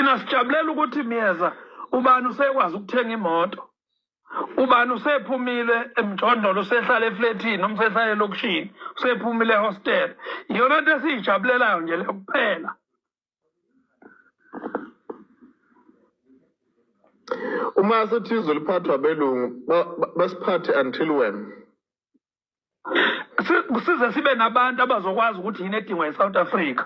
Thina sijabulela ukuthi Myeza ubani usekwazi ukuthenga imoto, ubani usephumile emjondolo, usehlala efletini noma usehlala elokishini, usephumile ehostela. Iyona nto esiyijabulelayo nje leyo kuphela. Uma sithi izwe liphathwa abelungu, basiphathe until when? Size sibe nabantu abazokwazi ukuthi yini edingwa yi-South Africa.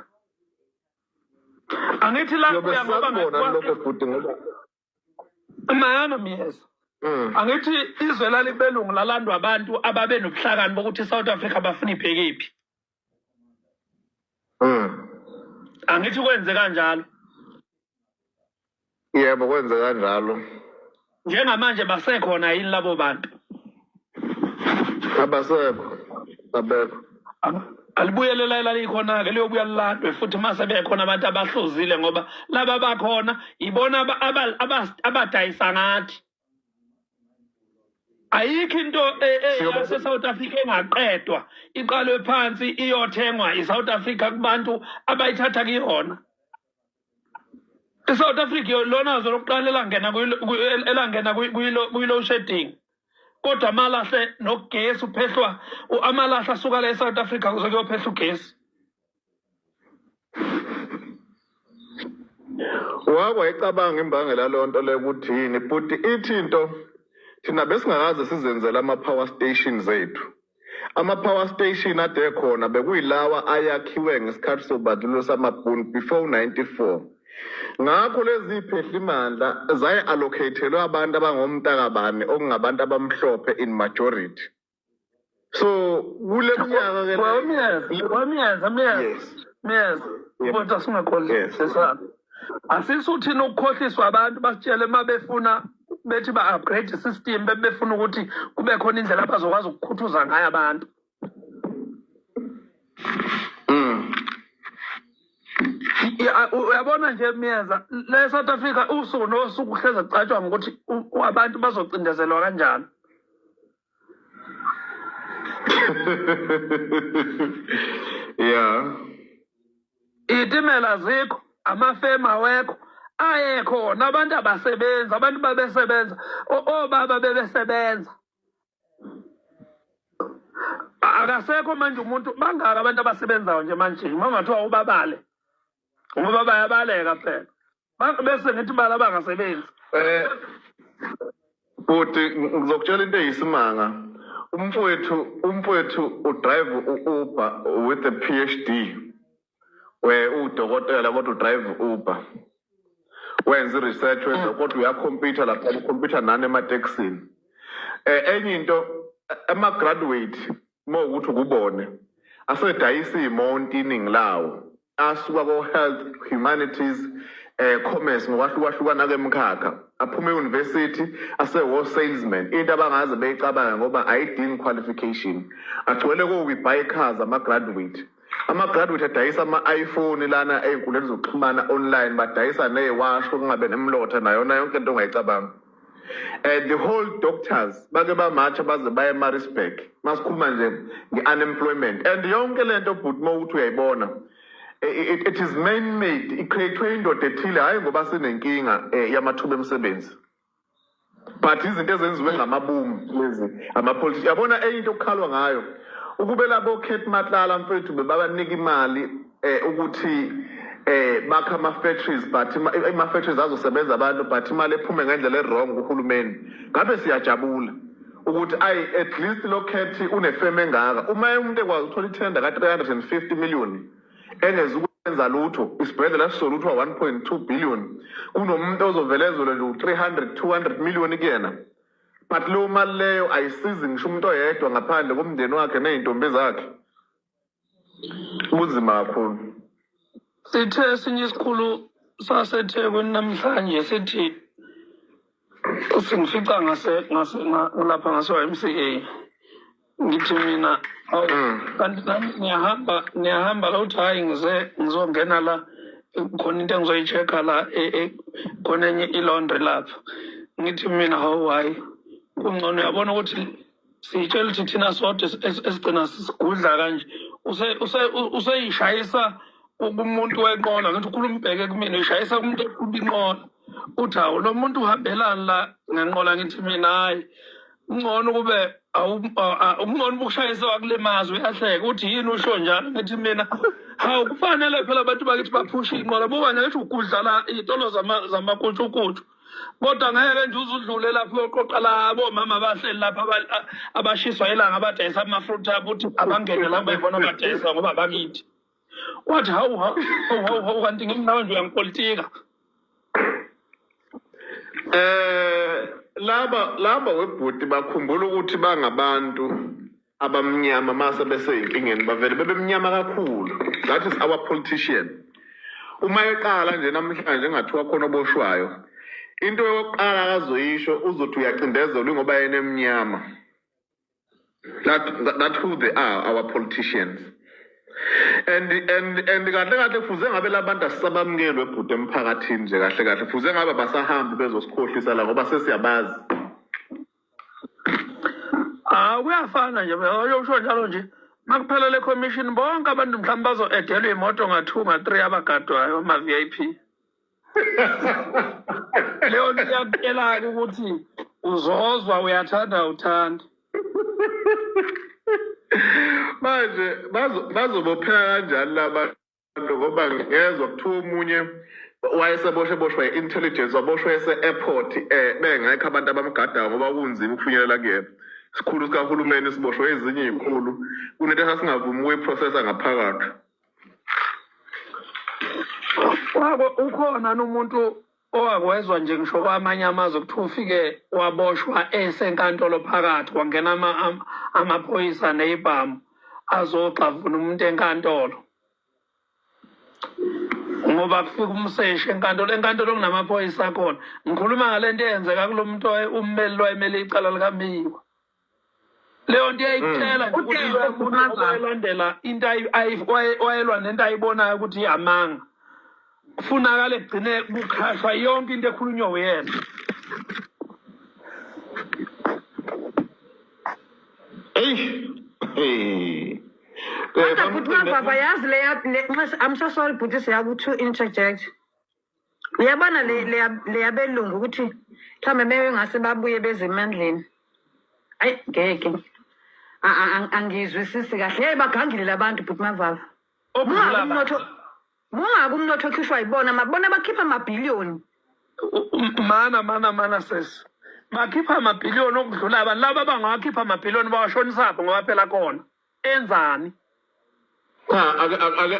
Angithi la Siyobe uya ngoba sisakubona lokho bhuti ngoba Mayana Myeza. Angithi izwe lalibelungu lalandwa abantu ababe nobuhlakani bokuthi i-South Africa bafuna ibhekephi. Angithi kwenze kanjalo. Yebo, kwenze kanjalo. Njengamanje basekhona yini labo bantu? Abasekho, abekho. Alibuyelela elalikhona-ke, liyobuya lilandwe futhi uma sebekhona abantu abahluzile, ngoba laba bakhona yibona abadayisa ngathi. Ayikho into yase-South Africa engaqedwa iqalwe phansi iyothengwa i-South Africa kubantu abayithatha kuyona. I-South Africa lona zwe lokuqala elangena elangena kwi-load shedding, kodwa amalahle nogesi uphehlwa, amalahle asuka la e-South Africa kuze kuyophehla ugesi. Wake wayicabanga imbangela leyo nto leyo ukuthi yini bhuti? Ithi into thina besingakaze sizenzele ama-power stations ethu. Ama-power station ade khona bekuyilawa ayakhiwe ngesikhathi sobandlululo samabhunu before 94. Ngakho lezi phehlimandla zaye-allocatelwe abantu abangomntakabani, okungabantu abamhlophe in majority. So kule minyaka ke Myeza, Myeza, Myeza. Yes. Myeza. Yebo. Kodwa singakhohlisana. Asisuthini ukukhohliswa abantu basitshele uma befuna bethi ba-upgrade system, befuna ukuthi kube khona indlela abazokwazi ukukhuthuza ngayo abantu. Uyabona nje Myeza, le South Africa usuku nosuku kuhleze kucatshwa ngokuthi abantu bazocindezelwa kanjani. Itimela zikho, amafemu awekho, ayekhona abantu abasebenzi, abantu babesebenza, obaba bebesebenza. Akasekho manje umuntu, bangaka abantu abasebenzayo nje manje, uma kungathiwa ubabale, ngoba bayabaleka phela. Bese ngithi bala abangasebenzi. Bhuti, ngizokutshela into eyisimanga. Umfowethu udrive u-Uber with a PhD. We udokotela kodwa udrive Uber. Wenza i-research, wenza kodwa uyakhompyutha lapha, ukhompyutha nani ematekisini. Enye into, ama-graduate uma ukuthi ukubone asedayisa iy'monto iningi lawo asuka ko-health, humanities, commerce ngokwahlukahlukana kwemikhakha, aphuma e-university ase-wo salesman, into abangaze beyicabanga ngoba ayidingi qualification. Agcwele ko-We Buy Cars ama-graduate. Ama-graduate adayisa ama-iPhone lana ey'nkundleni zokuxhumana online, badayisa ney'washo kungabe nemlotha nayona yonke into ongayicabanga. The whole doctors bake bamatsha baze baye eMaritzburg. Masikhuluma nje nge-unemployment and yonke lento bhuti, uma ukuthi uyayibona, it is man made, i-create-we indoda ethile, hhayi ngoba sinenkinga yamathuba emisebenzi, but izinto ezenziwe ngamabomu lezi amapolitiki. Yabona enye into okukhalwa ngayo, ukube labo Cat Matlala mfethu bebabanika imali ukuthi bakha ama-factories, but ama-factories azosebenza abantu, but imali ephume ngendlela e-wrong kuhulumeni, ngabe siyajabula ukuthi ayi, at least lo Cat unefemu engaka. Uma umuntu ekwazi ukuthola ithenda ka-350 million engezukwenza lutho, isibhedlela sizolutho 1.2 billion, kunomuntu ozovelezelwe nje u-300 200 million kuyena, but leyo mali leyo ayisizi ngisho umuntu oyedwa ngaphandle komndeni wakhe ney'ntombi zakhe. Kunzima kakhulu. Sithe esinye isikhulu saseThekwini namhlanje sithi singifica ngase lapha ngase-YMCA, ngithi mina, "Hawu, kanti nami ngiyahamba, ngiyahamba la." Uthi, "Hhayi, ngize ngizongena la, khona into engizoyi-check-a la, khona enye i-laundry lapha." Ngithi mina, "Hawu, hhayi, kungcono." Uyabona ukuthi siyitshela ukuthi thina sodwa esigcina sigudla kanje, useyishayisa. Kumuntu wenqola, ngithi ukhuluma ubheke kumina, uyishayisa kumuntu eqhuba inqola, uthi hawu, lo muntu uhambelani la ngenqola? Ngithi mina hhayi, kungcono kube kungcono ukushayisa wakulimaza. Uyahleka, uthi yini usho njalo? Ngithi mina hawu, kufanele phela abantu bakithi baphushe iy'nqola. Buka nje, ngithi ugudla la iy'tolo zamakutshukutshu, kodwa ngeke nje uze udlule lapho uyoqoqa labo mama abahleli lapha abashiswa ilanga, abadayisa ama-fruit abo, uthi abangene la beyibona abadayisa ngoba bakithi. Wathi hawu hawu hawu hawu hawu, kanti ngimnawe nje uyangipolitika. Laba webhuti bakhumbula ukuthi bangabantu abamnyama, mase beseyinkingeni bavele bebemnyama kakhulu. That is our politician. Uma eqala nje namhlanje engathiwa khona oboshwayo, into yokuqala akazoyisho uzothi uyacindezelwa ngoba yena emnyama. That who they are, our politicians. And kahle kahle fuze ngabe labantu asisabamukelwe ebhuti emphakathini nje. Kahle kahle fuze ngabe basahambi bezosikhohlisa la ngoba sesiyabazi. Ah, kuyafana nje, uyosho njalo nje makuphela le commission, bonke abantu mhlawumbe bazo-edelwa imoto nga-two, nga-three, abagadwayo ama-VIP. Leyo nto iyakutshela-ke ukuthi uzozwa uyathanda uthanda. Manje bazobopheka kanjani labantu? Ngoba ngezwa kuthiwa omunye wayeseboshwe, boshwa i-intelligence, waboshwa ese-airport, bengekho abantu abamgadayo ngoba kunzima ukufinyelela kuyena. Isikhulu sikahulumeni siboshwe ezinye iy'khulu, kunento esasingavumi ukuyiprocessa ngaphakathi. Wako ukhona nomuntu owakwezwa nje, ngisho kwamanye amazwe, kuthiwa ufike waboshwa esenkantolo phakathi, kwangena amaphoyisa ney'bhamu azogxavuna umuntu enkantolo, ngoba kufika umseshi enkantolo, enkantolo kunamaphoyisa akhona. Ngikhuluma ngale nto eyenzeka kulo muntu ummeli lwayemele icala likaMeyiwa. Leyo nto iyayitshela nje ukuthi Uthe loyo muntu owayelandela into wayelwa nento ayibonayo ukuthi iyamanga, kufunakala egcine kukhashwa yonke into ekhulunywa uyena. Eyi, hey. Kodwa bhuti Mavava, yazi leya I'm so sorry bhuti, siyaku to interject. Uyabona le leyabelungu ukuthi mhlawumbe bengase babuye beze emandleni. Ayi ngeke. Angizwisisi kahle. Hey, bagangile labantu bhuti Mavava. Okudlula Mungaka umnotho, mungaka umnotho okhishwa yibona, mabona bakhipha amabhiliyoni. Mana mana mana sesi, bakhipha amabhiliyoni okudlula abantu laba abangawakhipha amabhiliyoni, bawashonisaphi? Ngoba phela kona enzani? Cha,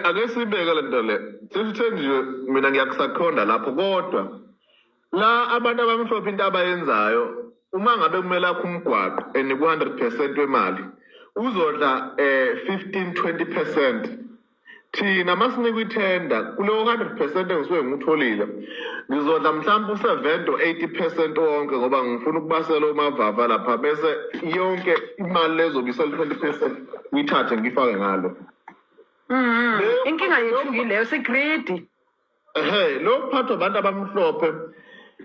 ake sibeke le nto le. Sesithenjiwe, mina ngiyakusakhonda lapho, kodwa la abantu abamhlophe into abayenzayo, uma ngabe kumele akhe umgwaqo and ku-100% wemali uzodla 15 20%, thina masinikwa ithenda kuleyo 100% engisuke ngiwutholile, ngizodla mhlawumbe u-70 or 80% wonke, ngoba ngifuna ukubasela omavava lapha, bese yonke imali lezobe isele 20% ngiyithathe ngiyifake ngalo. Inkinga yethu yileyo, si-greedy. Ehe, lo kuphathwa abantu abamhlophe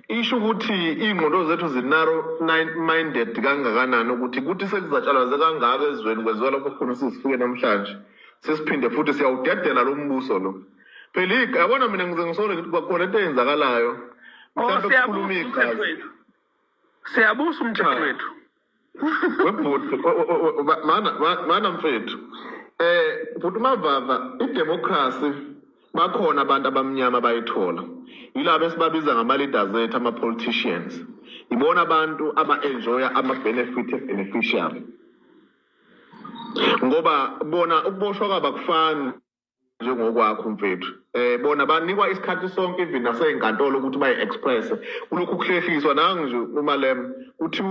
isho ukuthi iy'ngqondo zethu zi-narrow minded kangakanani, ukuthi kuthi sekuzatshalwaze kangaka ezweni, kwenziwa lokho khona sizifike namhlanje, sesiphinde futhi siyawudedela lo mbuso lo. Phela yabona mina ngize ngisole ngithi kwakhona into eyenzakalayo. Oh, Mhlawumbe kukhuluma siyabusa umthetho igazi. wethu, siyabusa umthetho Cha. wethu. Webhuti, mana mfethu, bhuti Mavava, idemocracy bakhona abantu abamnyama bayithola, yilabo esibabiza ngama-leaders ethu, ama-politicians, ibona abantu aba-enjoya ama-benefit e-beneficiary, ngoba bona ukuboshwa kwabo akufani njengokwakho mfethu. Bona banikwa isikhathi sonke, even nasey'nkantolo, ukuthi bayi-express. Kulokhu kuhlehliswa nangu nje uMalema kuthiwa